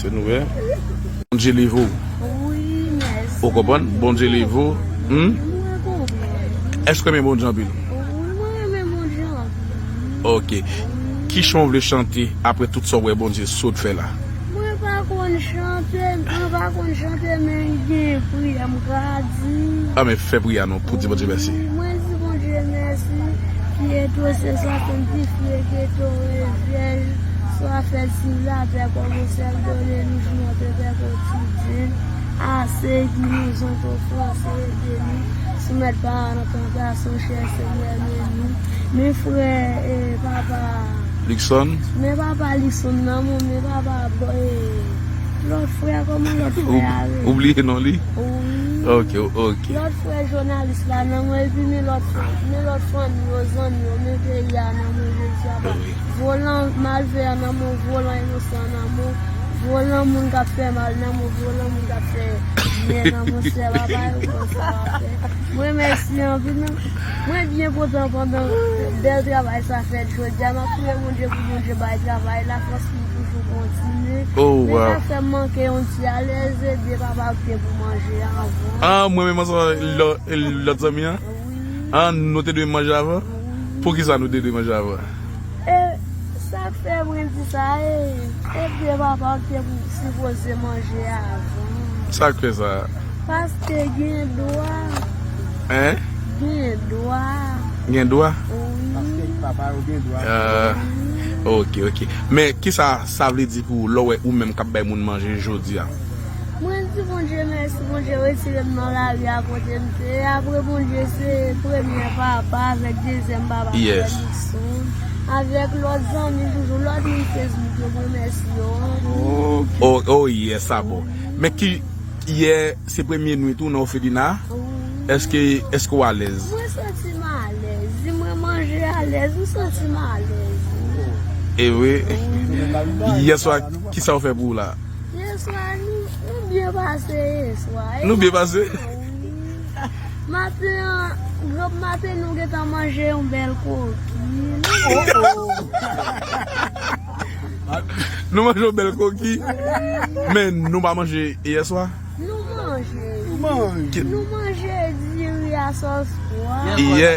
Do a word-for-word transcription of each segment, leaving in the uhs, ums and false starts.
Se nou wè. Bondye leve w. Wi, mèsi. Ou konprann? Bondye leve w. Hmm? Mwen konprann. Èske w renmen Bondye anpil? Wi, mwen renmen Bondye anpil. Ok. Ki chan w vle chante apre tout sa w wè Bondye sot fè la? Mwen pa konn chante, mwen pa konn chante, men gen priyè m ka di. A, men fè priyè non, pou di Bondye mèsi. Mwen di Bondye mèsi, ki ete w se sa, santifye, ki ete w e vyèj, swa fèt sou latè kòm yon sèl done nou jounen an te fè kotidyen, ase ki nou zonk ofranse, ede nou, soumèt pa nou nan tantasyon, chè Senyè, men nou. Men frè, e, papa. Luckson? Men papa Luckson nan, men papa, bo-, e, lòt frè, kòman lòt frè a rele? Ou bliye non li? Wi. Ok, ok. Lòt frè jounalis la nan mwen, epi men lòt frè, men lòt fanmi yo, zanmi yo, men peyi a nan mwen, jodi a, ba, wi, volan malveyan nan mwen, volan inosan nan mwen, volan moun k ap fè mal nan mwen, volan moun k ap fè byen nan mwen, sè papa yo konn sa w ap fè. Mwen mèsi anpil, non. Mwen byen kontan pandan bèl travay sa fèt jodi a. M ap priye Bondye pou Bondye bay travay la fòs pou l toujou kontinye. Oh, men sa fè m manke yon ti alèz, ede papa opte pou manje avan. Ah, mwen menm ansanm lò-, lòt zanmi an? Wi. Ah, nou te dwe manje avan? Wi. Poukisa nou te dwe manje avan? E sa k fè mwen di sa, e, ede papa opte pou sipoze manje avan. Sa k fè sa? Paske gen dwa. Hein? Gen dwa. Gen dwa? Wi. Paske papa yo gen dwa. Ah, ok, ok. Men kisa sa vle di pou ou lè w wè ou menm k ap bay moun manje jodi a? Mwen di Bondye mèsi, Bondye retire m nan lari a kote m te ye. Apre Bondye se premye papa, avèk dezyèm papa, yes, frè Luckson, avèk lòt zanmi toujou, lòt moun Facebook yo, mwen remèsye yo. Oh, oh, yes, sa bon. Men ki, yè se premye nwit ou nan òfelina? Wi. Èske, èske w alèz? Mwen santi m alèz. Di mwen manje alèz, mwen santi m alèz. E vre? Wi. Yèswa, kisa w fè pou w la? Yèswa, nou, nou byen pase yèswa. Nou byen pase? Wi. Maten an, granm maten, nou gentan manje yon bèl koki. Nou manje yon bèl koki, men nou pa manje yèswa. Nou manje. Nou manje. Nou manje diri a sòs pwa. Yè.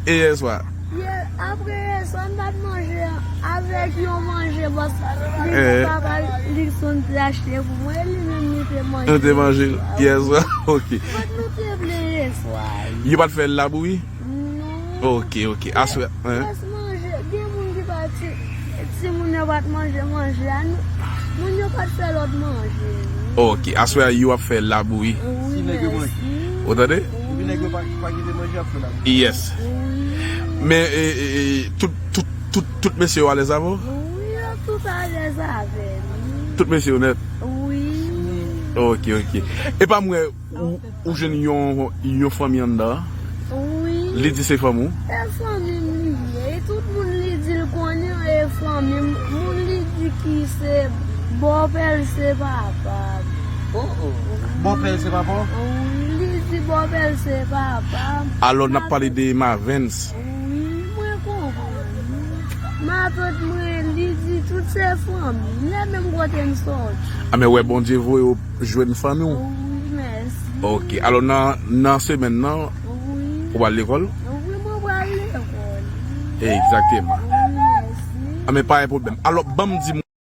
E yèswa? Yè, apre yèswa, m pa t manje avèk yon manje, paske li, eh, papa Luckson te achte pou mwen, e li menm li te manje. Nou te manje l yèswa, ok. Fòk nou te vle yèswa. Yo pa t fè l labouyi? Non. Ok, ok. Aswè, hein? Rès manje, gen moun ki pa ti, timoun yo pa t manje manje a, nou, moun yo pa t fè lòt manje. Ok, aswè a yo ap fè labouyi. Wi, mèsi. Ou tande? Epi nèg yo pa, pa kite manje ap fè labouyi. Yes. Wi. Men, e, e, e, tout, tout, tout, tout mesye yo alèz avè w? Wi, yo tout alèz avè m. Tout mesye yo nèt? Wi. Ok, ok. E pa m wè ou, ou jwenn yon, yon fanmi anndan an? Wi. Li di se fanmi w? E fanmi m li ye. E tout moun li di l konnen e fanmi m. Moun li di ki se bòpè l se papa m. Oh, oh. Bòpè l se papa w? Wi, li di bòpè l se papa m. Alò, n ap pale de Mavens. Wi, mwen konprann. Matant mwen, li di tout se fanmi m. Lè menm kote m sòti. A, men wè, Bondye voye w jwenn fanmi w. Wi, mèsi. Ok, alò nan, nan semèn nan, wi, ou pral lekòl? Wi, mwen pral lekòl. Egzakteman. Wi, mèsi. A, men pa gen pwoblèm. Alò, ban m di